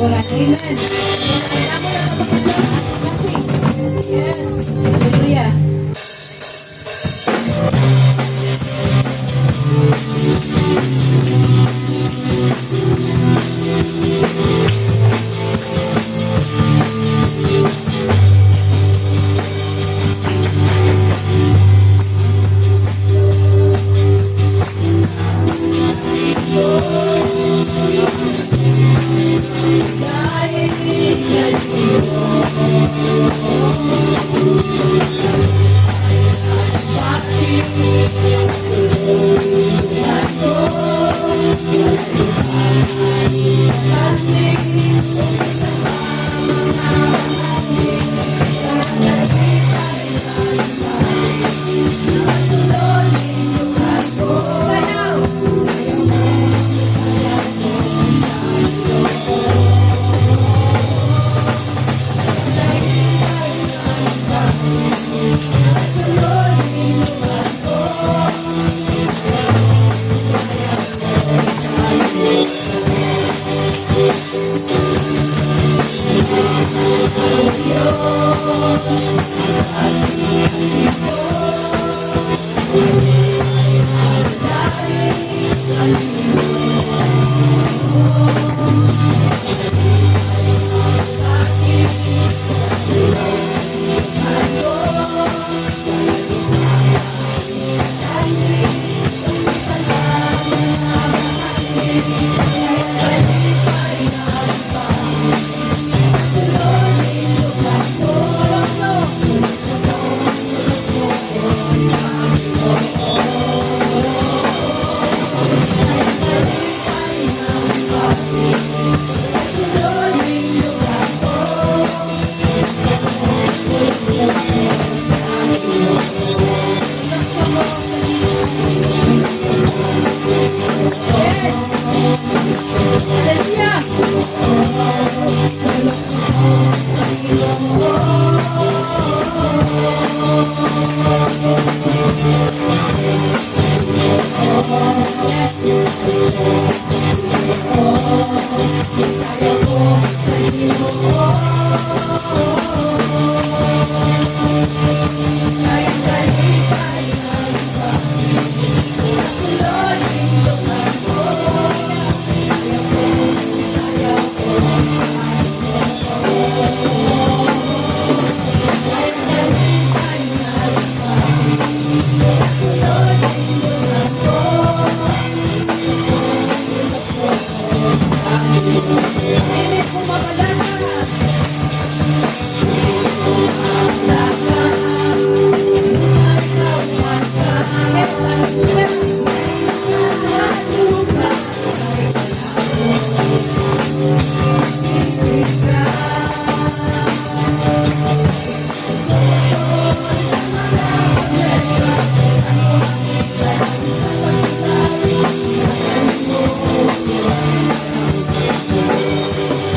Kaliburan. Amen. Amo na kapag. Yes. Hallelujah. Yes. Hallelujah. Dili ko mabalaka. Yes.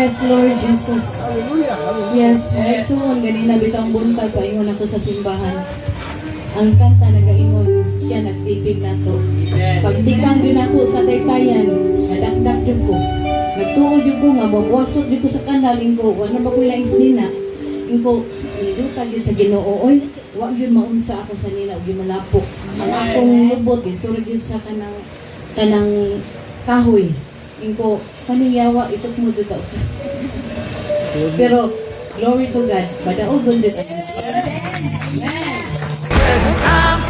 Yes, Lord Jesus. Hallelujah. Hallelujah. Yes, igsuon ganina bitang buntag paingon ako sa simbahan. Ang kanta nagaingon, siya nagtipig nato. Pagtikang din ako sa taytayan, nadakdak jud ko. Nagtuo jud ko nga mabwasot jud ko sa kanal ingko, wala ba ko ilang nina. Ingko, nilutag jud sa Ginoo oy, wa jud maunsa ako sa nina ug malapok. Ang akong lubot giturog jud sa kanang kahoy. Ingko, kaning yawa itok mo jud ta usa. Pero glory to God, badaogon jud. Amen. Presence.